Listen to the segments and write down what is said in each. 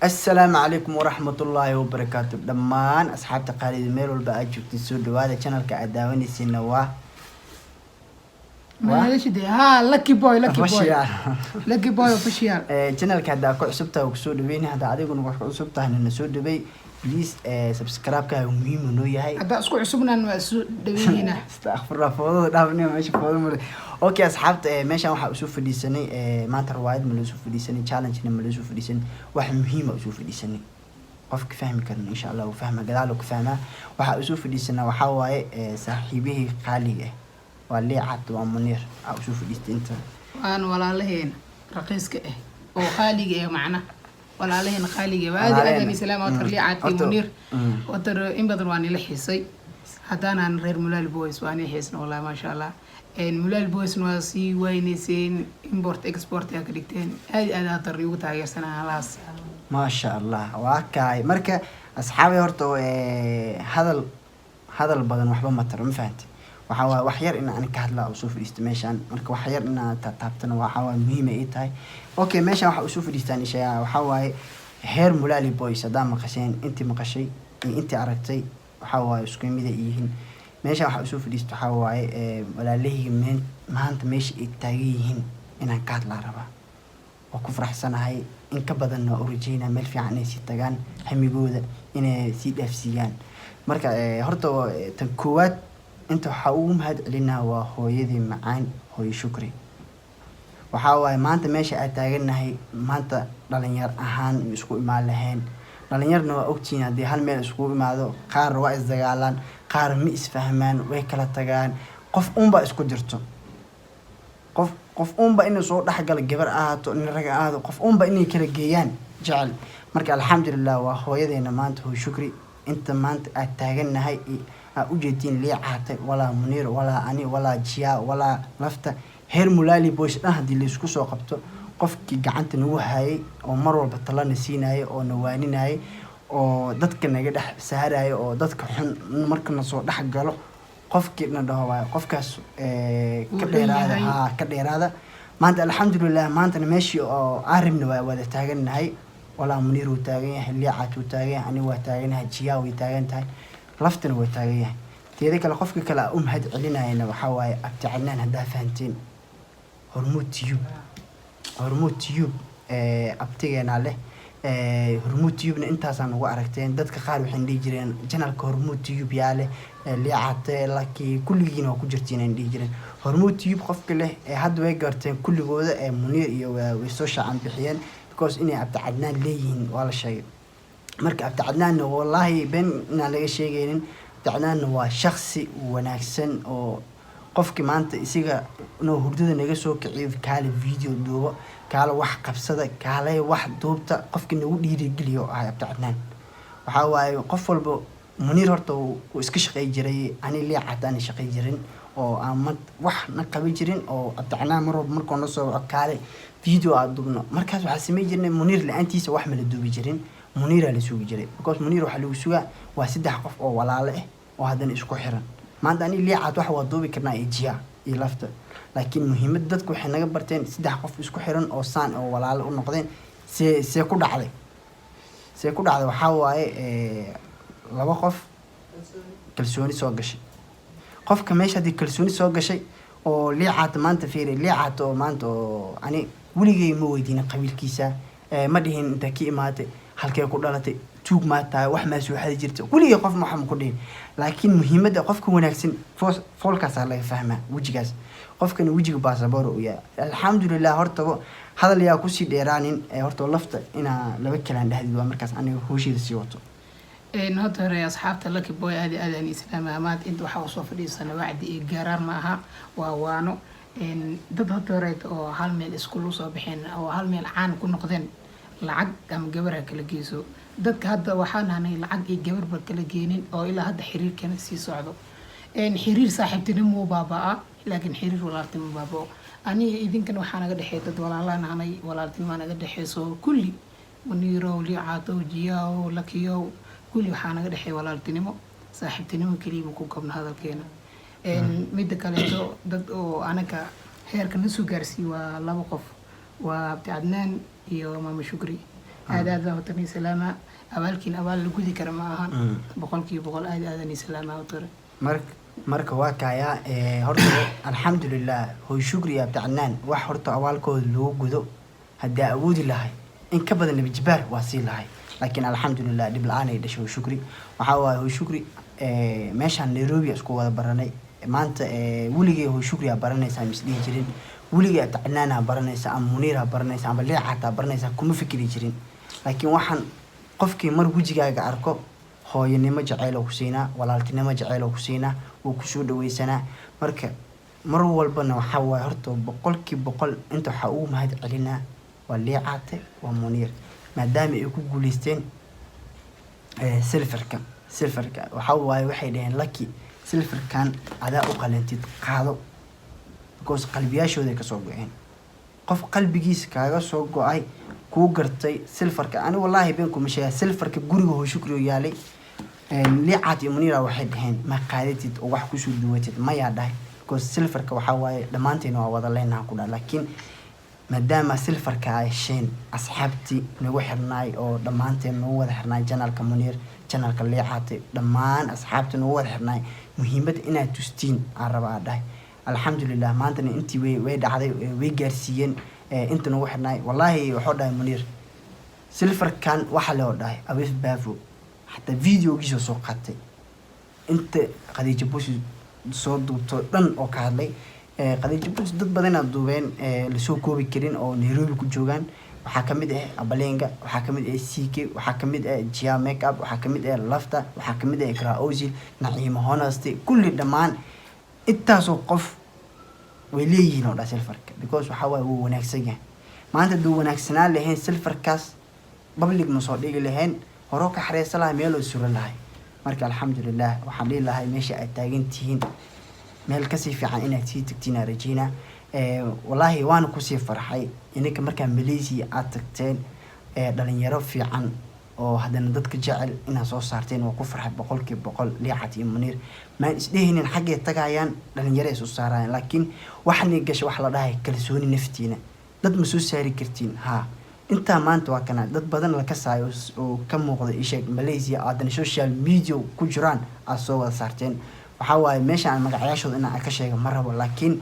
Asalaamu calaykum waraxmatullaahi wabarakaatu. Dhammaan asxaabta qaalida, meel walba aad joogtid, soo dhawaada. Channelka aad daawanaysiina waa Magaalashide ha, Lucky Boy, Lucky Boy. Official. Lucky Boy Official. Channelka haddaa ku cusub tahay, waa kusoo dhaweyna. Haddaa adiguna wax ku cusub tahayna, na soo dhawey please. Subscribe-kaaga muhiim uu noo yahay. Haddaa isku cusubnaan, waa isu dhaweyneyna. Astaghfirullah, foodada dhaafniyo meesha fooda male. Okay asxaabta, meeshaan waxaa usoo fadhiisanay, maanta riwaayad ma loo soo fadhiisanay, challenge-na ma loo soo fadhiisanay, wax muhiima usoo fadhiisanay. Qofka fahmi karin, insha Allah uu fahma, gadaal uu ka fahmaa. Waxaa usoo fadhiisanaa waxaa waaye, saaxiibihii qaaliga ah, waa Liicad, waa Muniir, aa usoo fadhiistay inta. Waan walaalaheen raqiiska ah oo qaaliga ah, macna walaalaheen qaaliga ah. Waa aad aad ani salaam watar Liicaad iyo Muniir. Watar in badan waa nila xiisay. Haddaanaan reer Mulaal Boys, waa nila xiisna wallahi, maasha Allah. Mulaal Boysna waa sii waynayseen, import export aa ka dhigteen. Aad aad hatar igu taageersanaa halaas. Maasha Allah, waa kaay. Marka asxaabi, horta hadal hadal badan waxba ma taro, ma fahanti? Waxaa waaye wax yar in aan ka hadlaa usoo fadhiisto meeshaan. Marka wax yar inaan taabtana waxaa waaye muhiim ay ii tahay. Okay, meeshaan waxaa usoo fadhiistaan ishayaa waxaa waaye heer Mulaali Boys. Haddaa maqasheen, intii maqashay iyo intii aragtay, waxaa waaye isku mid ay yihiin. Meeshaan waxaa usoo fadhiista waxaa waaye, walaalahayga maanta meesha ay taagan yihiin inaan ka hadlaa rabaa. Waa ku faraxsanahay, in ka badanna waa u rajeynaa meel fiican inay sii tagaan, hamigooda inay sii dhaafsiiyaan. Marka horta tan koowaad inta waxaa ugu mahad celinaa waa hooyadii macaan, hooyo Shukri. Waxaa waaye maanta meesha aad taagannahay, maanta dhalinyar ahaan ma isku imaan lahayn. Dhalinyarna waa ogtihiin, haddii hal meel iskugu imaado, qaar waa isdagaalaan, qaar ma isfahmaan, way kala tagaan. Qof unbaa isku jirto, qof qof unba inuu soo dhexgalo, gabar ahaato, nin rag ahaado, qof unba inay kala geeyaan jecel. Marka alxamdulilah, waa hooyadeena maanta, hooy Shukri. Inta maanta aad taagannahay, aa ujeediin, Liicaatay, walaa Muniir, walaa ani, walaa Jiya, walaa lafta heer Mulaali Boys dhan, haddii laisku soo qabto, qofkii gacanta nagu hayay oo mar walba talana siinayay oo na waaninayay oo dadka naga dhex saaraya oo dadka xun marka na soo dhex galo, qofkii na dhaho waayo qofkaas ka Wuu xun dheeraada. yahay. Haa, ka dheeraada. Maanta alxamdulilah, maantana meeshii oo aan rabna waa wada taagannahay. Walaa Muniir wuu taagan yahay, Liicaat wuu taagan yahay, aniga waa taaganahay, Jiyaa way taagan tahay, laftana waa taagan yahay. Teeda kale, qofka kale aan u mahad celinayana waxaa waaye Abti Cadnaan. Haddaa fahanteen, Hormuud Tube, Hormuud Tube, abtigeenaa leh. Hormuud Tubena intaasaan ugu aragteen. Dadka qaar waxay dhihi jireen channelka Hormuud Tube yaa leh? Liicate, Laki, kulligiina waa ku jirtiin ay dhihi jireen. Hormuud Tube qofka leh ee hadda way garteen kulligooda. Ee Muniir iyo way soo shaacan bixiyeen because inay Abti Cadnaan leeyihiin waa la sheegay. Marka Abti Cadnaanna, wallaahi been inaan laga sheegaynin, Abti Cadnaanna waa shaksi wanaagsan oo qofki maanta isiga inuu hurdada naga soo kiciyo, kaale video duubo, kaale wax qabsada, kaale wax duubta, qofki nagu dhiirigeliyo oo ahay Abti Cadnaan. Waxaa waaye qof walba, Muniir horta wuu iska shaqey jiray, ani Liicat aan shaqey jirin oo aan ma wax na qaban jirin, oo Abti Cadnaan mar walba markuu na soo waco, kaale video aad duubno, markaas waxaa samey jirnay, Muniir la-aantiisa wax ma la duubi jirin. Muniiraa la sugi jiray because Muniir waxaa lagu sugaa. Waa saddex qof oo walaalo ah oo haddana isku xiran. Maanta ani Liicaad wax waa duubi karnaa, iyo Jiya iyo lafta, laakiin muhiimada dadku waxay naga barteen saddex qof isku xiran oo saan oo walaalo u noqdeen. See ku dhacday? See ku dhacday? Waxaa waaye, laba qof kalsooni soo gashay. Qofka meesha haddii kalsooni soo gashay oo Liicaata maanta, fiiri Liicaata, oo maanta oo ani weligay ma weydiinin qabiilkiisa, ma dhihin intaa ka imaatay, halkee ku dhalatay, tuug maa tahay, wax maa soo xadi jirta. Weligay qof waxa ma ku dhihin, laakiin muhiimadda qofka wanaagsan foolkaasaa laga fahmaa, wejigaas. Qofkani wejiga baasaboor uu yahay. Alxamdulilah, hortaba hadal yaa kusii dheeraanin. Horta lafta inaa laba kalaan dhexdid waa markaas aniga hooshayda sii wato. Horta hore asxaabta Lucky Boy, aad iyo aad aan islaama. Maanta inta waxaa usoo fadhiisana wacdi iyo gaaraar ma aha, waa waano. Dad horta horeeta oo hal meel iskulu soo baxeen oo hal meel caan ku noqdeen, lacag ama gabar ha kala geyso. Dadka hadda waxaan nahnay lacag iyo gabarba kala geenin oo ilaa hadda xiriirkana sii socdo. Xiriir saaxiibtinimo wuu baaba'aa, laakiin xiriir walaaltinimo baaba'o. Aniga idinkan waxaa naga dhexeey dad walaalaan nahnay, walaaltinimo naga dhexeyso. Kulli Muniirow, Liicaatow, Jiyaaw, Lakiyow, kulli waxaa naga dhexeey walaaltinimo, saaxiibtinimo keliya ma ku gabno hadalkeena. Midda kaleeto, dad oo anaga heerka na soo gaarsiiy waa laba qof, waa Abdi Cadnaan iyo Maama Shukri. Aad aad baan horta nii salaamaa. Abaalkiin abaal la gudi kara ma ahan. 100% aad aad nii salaamaa horta hore. Marka waa kayaa. Horta alxamdulilah, hooy Shukri iyo Abdicadnaan, wax horta abaalkooda lagu gudo haddii awoodi lahay in ka badan laba jibaar waa sii lahay, laakiin alxamdulilah, dhib la-aan ay dhashay hooy Shukri. Waxaa waaye hooy Shukri, meeshaan Nairobi isku wada baranay. Maanta weligay hooy Shukri aa baranaysaa mis dhihi jirin, weligay Abdicadnaan aa baranaysa ama Muniir aa baranaysa ama Liic xataa baranaysa kuma fikri jirin. Laakiin waxaan qofkii mar wejigaaga arko, hooyanimo jaceyl ku siinaa, walaaltinimo jaceyl ku siinaa, wuu kusoo dhaweysanaa. Marka mar walbana waxaa waaye horta 100% inta waxaa ugu mahad celinaa waa Liicaate, waa Muniir, maadaama ay ku guuleysteen silverka. Silverka waxaa waaye, waxay dhaheen, "Lucky, silverkan adaa u qalantid, qaado," because qalbiyaashooday kasoo go-een. Qof qalbigiisa kaaga soo go-ay kuu gartay silverka. Ani wallaahi been kuma sheega, silverka guriga hoo Shukriyo yaalay, Liicaat iyo Muniira waxay dhaheen, "Ma qaadatid oo wax kusoo duwatid?" Mayaa dhahay, because silverka waxaa waaye dhammaanteena waa wada leenaha ku dhaha. Laakiin maadaama silverka ay hesheen asxaabtii nagu xirnaay oo dhammaanteen nagu wada xirnaay, channelka Muniir, channelka Liicaate, dhammaan asxaabtii nagu wada xirnaay, muhiimadda inaad tustiin aan raba aa dhahay. Alxamdulilah, maantana intii way dhacday, way gaarsiiyeen inta nagu xirnaay. Wallaahi wuxuu dhahay Muniir, silverkan waxa loo dhahay Awif Bafo, xataa videogiisa soo qaatay, inta Khadiija Busi soo duubto dhan oo ka hadlay. Khadiija Busi dad badanaa duubeen, lasoo koobi karin oo Nairobi ku joogaan. Waxaa kamid ah Abalenga, waxaa kamid ah CK, waxaa kamid ah Jia Makeup, waxaa kamid ah Lafta, waxaa kamid ah Ikra Ozil, Naciimo Honesty, kulli dhammaan intaasoo qof way leeyihiin oo dha silverka, because waxaa waaye wuu wanaagsan yahay. Maanta hadduu wanaagsanaan lahayn, silverkaas public ma soo dhigi lahayn, horoo ka xareysan lahay, meeloo suran lahay. Marka alxamdulilah, waxaan dhihi lahay meesha aad taagan tihiin meel kasii fiican inaad sii tagtiin aan rajeynaa. Wallaahi waana kusii farxay ininka markaa Malaysia aad tagteen, dhalinyaro fiican oo haddana dadka jecel inaad soo saarteen. Waa ku farxay 100% Liicat iyo Muniir. Maan isdhehaynin xaggay tagayaan dhalinyaro ay soo saarayaan, laakiin waxni gasha wax la dhahay kalsooni naftiina. Dad ma soo saari kartiin haa intaa maanta waa kana dad badan la kasaayo oo ka muuqda isheeg Malaysia, haddana social media ku jiraan aad soo wada saarteen. Waxaa waaye meesha aan magacyaashooda inaan ka sheega ma rabo, laakiin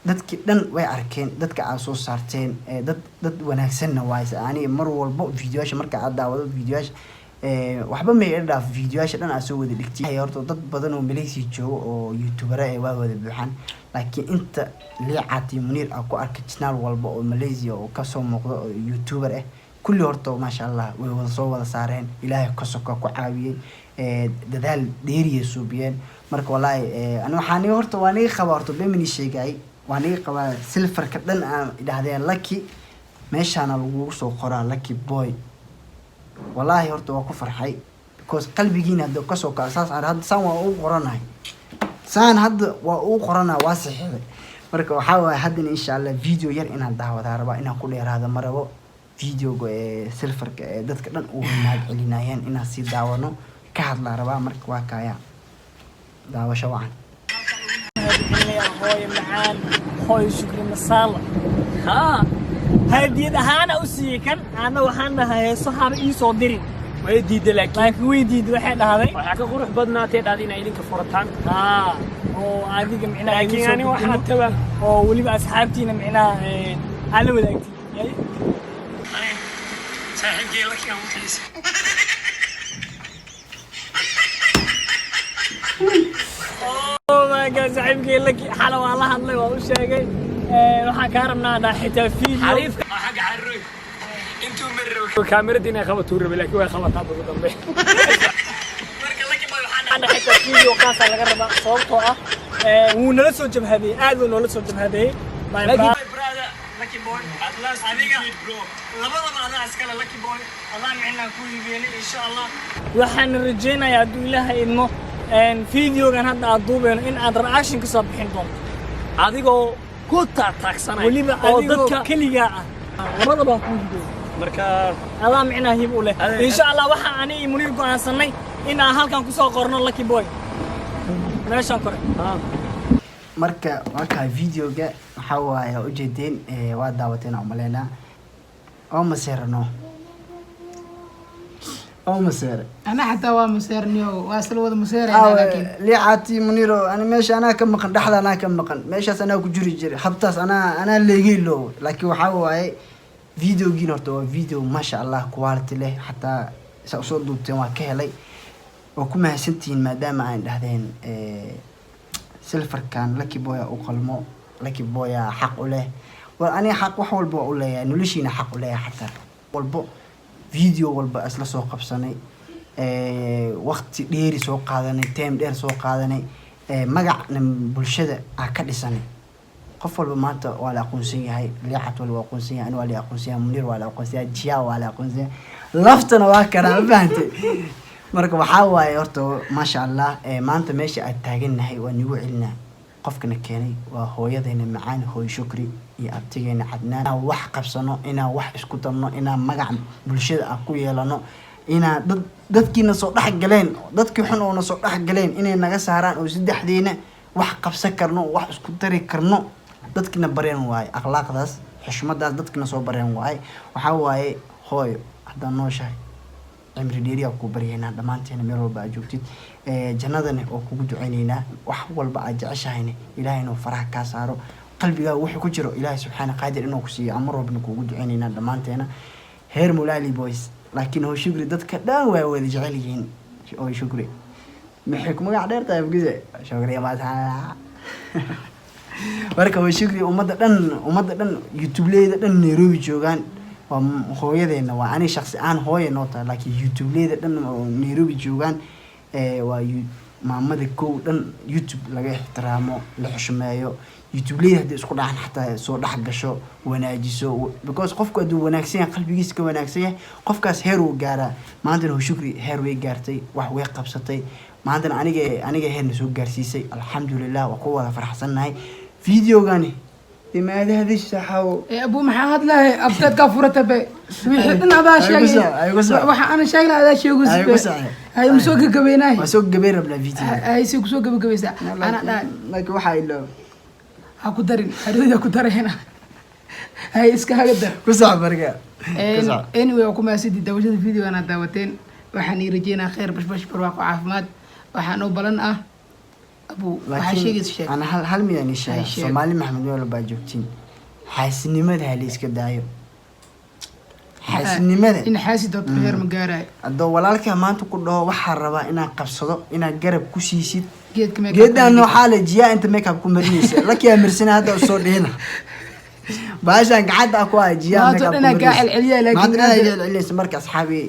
dadkii dhan way arkeen dadka aad soo saarteen. Dad wanaagsanna waaye. Aniga mar walbo videoyaasha marka aad daawado, videoyaasha waxba may ila dhaaf, videoyaasha dhan aad soo wada dhigtay. Horta dad badan oo Malaysia joogo oo youtubera waa wada buuxaan, laakiin inta Liicat iyo Muniir aa ku arkay channel walba oo Malaysia oo kasoo muuqdo oo youtuber ah, kulli horta maasha Allah way wada soo wada saareen. Ilaahay ka soka ku caawiyey, dadaal dheeriyay suubiyeen. Marka wallaahi ani waxaa niga horta waa niga qabaa, horta bemini sheegay, waa niga qabaa silverka dhan aan idhahdeen, "Lucky, meeshaana lagugu soo qoraa Lucky Boy." Wallaahi horta waa ku farxay, because qalbigiina hadda kasoo kaa saas aan hadda saan waa ugu qoranahay, saan hadda waa ugu qoranahay, waa saxiixday. Marka waxaa waaye haddana insha Allah video yar inaan daawadaa rabaa, inaan ku dheeraado ma rabo. Videoga ee silverka ee dadka dhan ugu mahad celinayeen inaan sii daawano ka hadlaa rabaa. Marka waa kaya, daawasho wacan. Hooyo macaan, hooyo Shukri Masaala, haa, hadiyad ahaana u siiyey kan. Ana waxaan dhahay, heeso haba ii soo dirin. Way diiday laakiin. Laakiin way diiday, waxay dhahday waxaa ka qurux badnaatay dhahday inay idinka furataan. Haa, oo adiga micnaha laakiin igu soo ani waxaa gudbino, taba oo weliba asxaabtiina micnaha aad la wadaagtid. Haye. Saaxiibkay Lucky aan u xiisay. Oh my God, saaxiibkay Lucky xala waa la hadlay, waa u sheegay. Waxaan kaa rabnaa dhaa xitaa video. Xariifka waa xagga carroy intuu mari rabay kaamirada inay qabatuu rabay, laakiin way qabataa ugu dambe. Marka Lucky Boy waxaan dhahay xitaa video qaasaa laga rabaa, sababtoo ah wuu nala soo jabhadeeyey, aad buu noola soo jabhadeeyey. My brother Lucky Boy, adiga labadaba adaa iskale. Lucky Boy, adaa micnaa ku iibeenay. Insha Allah waxaan rajaynayaa hadduu Ilaahay idmo videogan hadda aad duubeyno in aad reaction ka soo bixin doonto. Adigoo ku taataagsanay weliba oo adigoo dadka keligaa ah, labadaba ku hibeeyey. Marka adaa micnaa hib u leh. Insha Allah waxaa ani iyo Muniir go'aansanay in aan halkan kusoo qorno Lucky Boy meeshaan kore. Marka waa kaa videoga, waxaa waaye waa ujeedeen, waa daawateen aan umaleynaa oo maseerano. Oo maseere. Ana xataa waa maseerniyo, waa isla wada maseerayna laakiin. Liicaati, Muniiro, ani meesha anaa ka maqan, dhexda anaa ka maqan, meeshaas anaa ku jiri jiray, habtaas anaa leegay loo. Laakiin waxaa waaye videogiin horta waa video, maasha Allah, quality leh. Xataa saa usoo duubteen waa ka helay, waa ku mahadsantihiin maadaama aan dhahdeen silfarkan Lucky Boya u qalmo, Lucky Boya xaq u leh. War aniga xaq wax walba waa u leeyahay, noloshiina xaq u leeyahay. Xataa walbo video walba isla soo qabsanay, waqti dheeri soo qaadanay, time dheer soo qaadanay, magacna bulshada aa ka dhisanay. Qof walba maanta waa la aqoonsan yahay. Liicat waa la aqoonsan yahay, ani waa la aqoonsan yahay, Muniir waa la aqoonsan yahay, Jiya waa la aqoonsan yahay, laftana waa karaa. Ma fahantay? Marka waxaa waaye horta, maasha Allah, maanta meesha aad taagannahay waa nigu celinaa. Qofkana keenay waa hooyadeena macaan, Hooyo Shukri, iyo abtigeena Cadnaan. Inaan wax qabsano, inaan wax isku darno, inaan magac bulshada aan ku yeelano, inaan dad dadkiina soo dhex galeen, dadkii xun oona soo dhex galeen inay naga saaraan, oo saddexdeena wax qabsan karno, wax isku dari karno. Dadkina bareen waaye akhlaaqdaas, xushmadaas dadkina soo bareen waaye. Waxaa waaye, hooyo, haddaad nooshahay, cimri dheeriyaa kuu baryaynaa dhammaanteena meel walba aad joogtid. Jannadana oo kugu ducaynaynaa. Wax walba aad jeceshahayna Ilaahay inuu faraha kaa saaro, qalbigaaga wuxuu ku jiro Ilaahay subxaana qaadir inuu ku siiyo aan mar walbana kuugu ducaynaynaa dhammaanteena, heer Mulaali Boys. Laakiin Hoo Shukri dadka dhan waa wada jecel yihiin. Hoo Shukri maxay ku magac dheer tahay? Afgise Shukri mataa. Marka Hoo Shukri ummadda dhan, youtubeleyda dhan Nairobi joogaan waa hooyadeena. Waa ani shaksi ahaan hooya noo tahay, laakiin youtubeleyda dhan oo Nairobi joogaan waa maamada kow dhan YouTube laga ixtiraamo, la xushmeeyo. Youtubeleyda haddii isku dhacan xataa soo dhex gasho, wanaajiso, because qofku hadduu wanaagsan yahay, qalbigiisa ka wanaagsan yahay, qofkaas heer uu gaaraa. Maantana Hoo Shukri heer way gaartay, wax way qabsatay. Maantana aniga heerna soo gaarsiisay, alxamdulilah, waa ku wada faraxsannahay. Videogani imaadahadishaxaw. Ee abuu, maxaa hadlahay? Abteedkaa furata be, wixii dhan adaa Ay ku sheegay. ay ku soco. Waxa ana sheegna adaa sheegaysa. Ay ku soco. Hay, ma soo gabagabeynay? Waa soo gabay rabnaa video. Hay, si kusoo gabagabaysaa ana dhaa. Laakiin waxaa ilo Ha ku darin, hadhowda ku darayna. Hay, iska haga dar. Ku soco marka, ku soco. Anyway, waa ku mahadsantii daawashada videogan aad daawateen. Waxaan ii rajeynaa khayr, bashbash, barwaaqo, caafimaad. Waxaan oo balan ah, abuu, waxaa sheegaysa sheeg. Ana hal midaan ii sheega. Hay, sheeg. Soomaali Maxamed, meel walbaa joogtiin, xaasinimada ha la iska daayo, xaasinimada. In xaasid dadka heer ma gaarayo. Haddoo walaalkaa maanta ku dhaho waxaa rabaa inaad qabsado, inaad garab ku siisid. Geedka makeup. Geedan waxaa la jiyaa inta makeup ku marinaysa, lakiyaa marsana hadda usoo dhihina baashaan gacanta ah ku haya jiyaa. Maanta makeup ku dhan kaa marinaysa. celceliyaa, laakiin Maanta dhan kaa celcelinaysa. Marka asxaabi,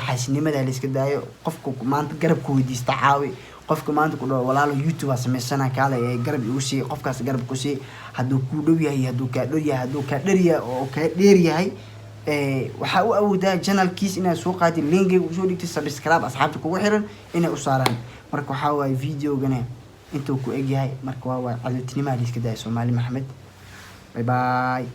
xaasinimada la iska daayo. Qofka maanta garab ku weydiista, caawi. Qofka maanta ku dhaho walaalo YouTube aa samaysana, kaale ee garab igu sii, qofkaas garab ku sii. Hadduu kuu dhow yahay, hadduu kaa dhow yahay, hadduu kaa dheer yahay oo kaa dheer yahay, waxaa u awoodaa channelkiis inaad soo qaatid, linkeyga usoo dhigtid, subscribe asxaabta kugu xiran inay u saaraan. Marka waxaa waaye videogana intuu ku egyahay. Marka waa waaye cadowtinimaha la iska daaya. Soomaali Maxamed, bye bye.